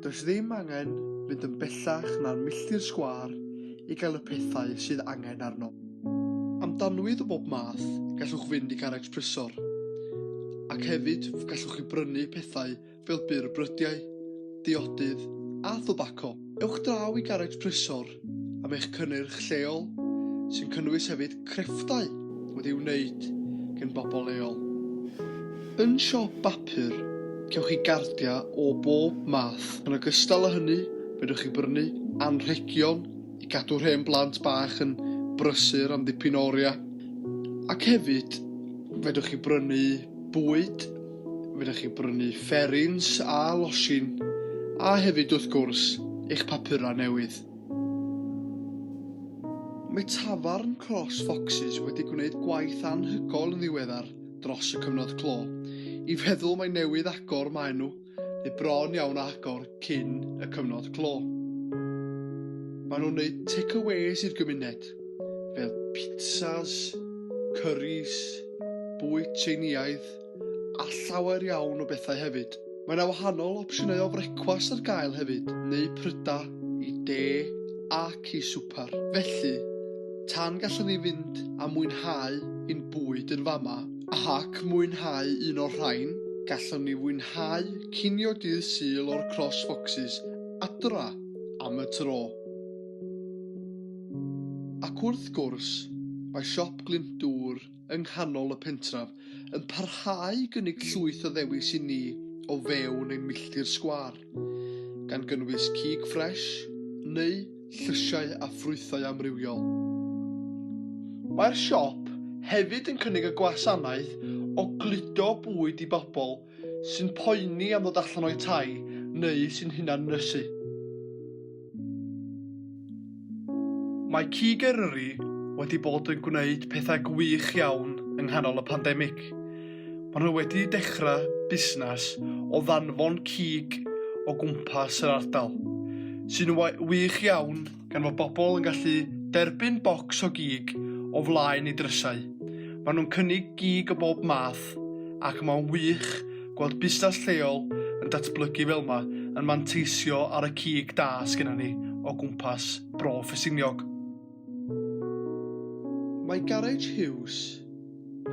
Does ddim angen mynd yn bellach na'r milltir sgwâr i gael y pethau sydd angen arno. Am danwydd o bob math, gallwch fynd i Garej Prysor. Ac hefyd, gallwch chi brynu pethau fel byrbrydau, diodydd a thybaco. Ewch draw i Garej Prysor am eich cynnyrch lleol, sy'n cynnwys hefyd crefftau wedi'u wneud gen bobl leol. Yn siop bapur, cewch chi gardiau o bob math. Yn ogystal â hynny, fedrwch chi brynu anrhegion i gadw'r hen blant bach yn brysur am ddipyn o oriau. Ac hefyd, fedrwch chi brynu bwyd, fedrwch chi brynu fferins a losin, a hefyd, wrth gwrs, eich papurau newydd. Mae tafarn Cross Foxes wedi gwneud gwaith anhygoel yn ddiweddar dros y cyfnod clo. I feddwl mai newydd agor maen nhw, neu bron iawn â agor cyn y cyfnod clo. Maen nhw'n gwneud takeaways i'r gymuned, fel pizzas, curries, bwyd Tsieineaidd, a llawer iawn o bethau hefyd. Mae 'na wahanol opsiynau o frecwast ar gael hefyd, neu prydau i de ac i swper. Felly, tan gallwn ni fynd a mwynhau ein bwyd yn fama, ac mwynhau un o'r rhain, gallwn ni fwynhau cinio dydd Sul o'r Cross Foxes adra am y tro. Ac wrth gwrs, mae Siop Glyndŵr yng nghanol y pentref yn parhau i gynnig llwyth o ddewis i ni o fewn ein milltir sgwâr, gan gynnwys cig ffres neu llysiau a ffrwythau amrywiol. Mae'r siop hefyd yn cynnig y gwasanaeth o gludo bwyd i bobl sy'n poeni am ddod allan o'u tai neu sy'n hunan-ynysu. Mae Cig Eryri wedi bod yn gwneud pethau gwych iawn yng nghanol y pandemig. Maen nhw wedi dechrau busnes o ddanfon cig o gwmpas yr ardal, sy'n wych iawn gan fod bobl yn gallu derbyn bocs o gig o flaen eu drysau. Maen nhw'n cynnig gig o bob math ac mae'n wych Gweld busnes lleol yn datblygu fel 'ma yn manteisio ar y cig da sgenna ni o gwmpas Bro Ffestiniog. Mae Garej Huws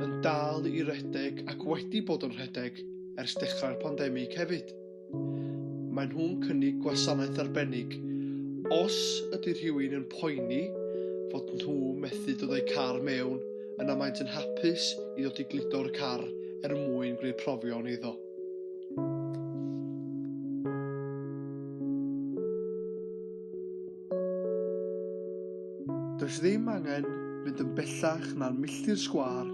yn dal i redeg ac wedi bod yn rhedeg ers dechrau'r pandemig hefyd. Maen nhw'n cynnig gwasanaeth arbennig os ydy rhywun yn poeni fod nhw methu dod â'u car mewn yna maent yn hapus i ddod i gludo'r car er mwyn gwneud profion iddo. Does ddim angen mynd yn bellach na'r milltir sgwâr.